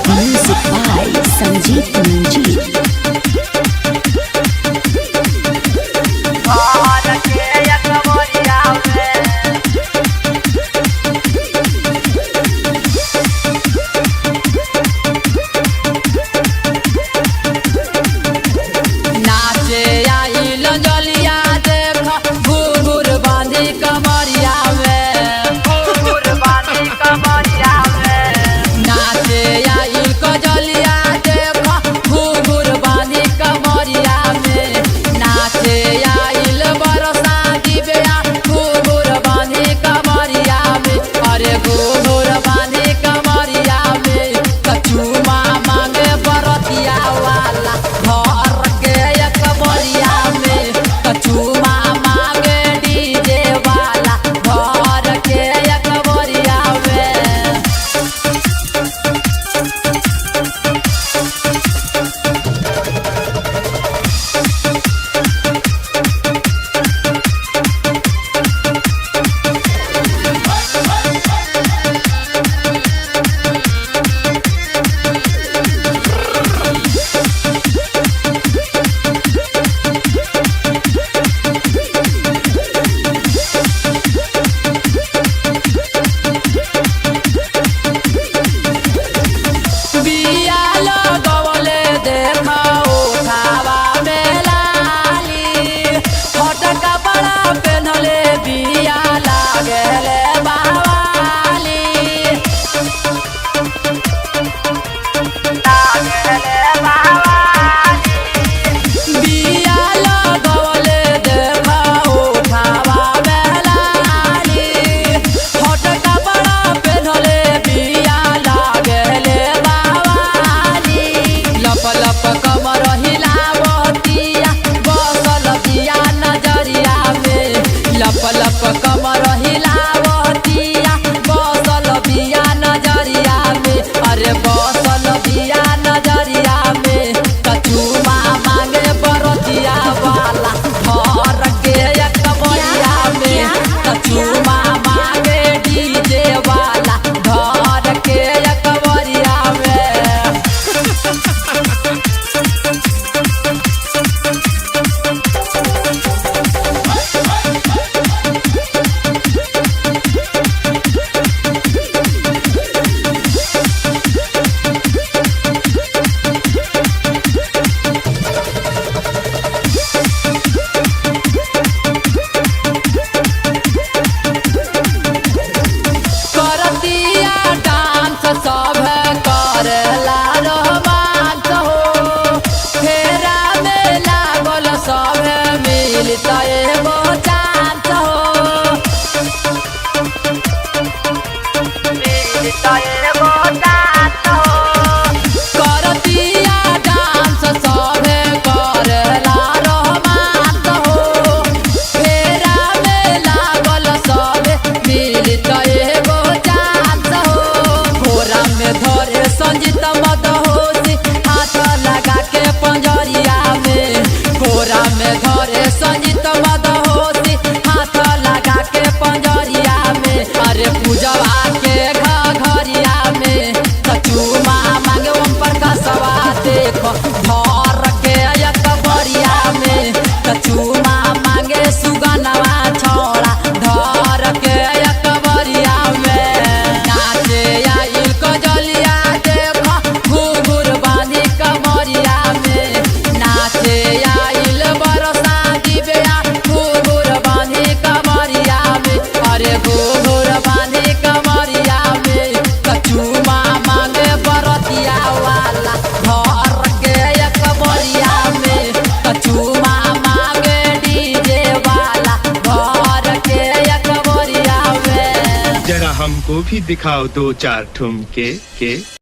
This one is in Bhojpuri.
Music by Sanjeev Manjeet. नाचे आइल जलिया देख घुंघुर बांधी कमरिया में नाचे आइल कजलिया देख घुंघुर बांधी कमरिया में नाचे आइल बरसा दिव्या घुंघुर बांधी कमरिया में अरे घुंघुर बांधी कमरिया में कचुमा मांगे बरतिया वाला घर के कमरिया में कचुमा मांगे डीजे वाला घर के कमरिया में। बिया लगवले देखा उठावा में लाली हट कपड़ा पेन्हले बिया लागेले बावाली। बिया लगवले देखा उठावा में लाली हट कपड़ा पेन्हले बिया लागेले बावाली लप लप कमर हिलावतिया बसल बिया नजरिया में लप लप कमर हिलावतिया बसल बिया नजरिया में अरे बसल बिया नजरिया में कचुमा मांगे बरतिया वाला घर के कमरिया में कचुमा मांगे डीजे वाला घर के कमरिया में। करतिया डांस सब करेला रोमांस हो फेरा में लागल सब मिलता एगो चांस हो करतिया डांस सब करेला रोमांस हो फेरा में लागल सब मिलता एगो चांस हो घोड़ा में धरे संजीत मत होशी हाथ लगा के पंजरिया में घोड़ा में धरे संजीत मत होशी हाथ लगा के पंजरिया में अरे पूजवा के घरिया में कचुमा मांगे ओम पर कसवा देखो भर के एक बरिया में कचुमा मांगे सुगनवा छोड़ा धर के एक बरिया में नाचे आइल कजलिया देख घुंघुर बांधी कमरिया में नाचे आइल बरसा दिव्या घुंघुर बांधी कमरिया में अरे घुंघुर बांधी कमरिया में कचुमा मांगे बरतिया वाला घर के कमरिया में कचुमा मांगे डीजे वाला घर के कमरिया में। जरा हमको भी दिखाओ दो चार ठुमके के।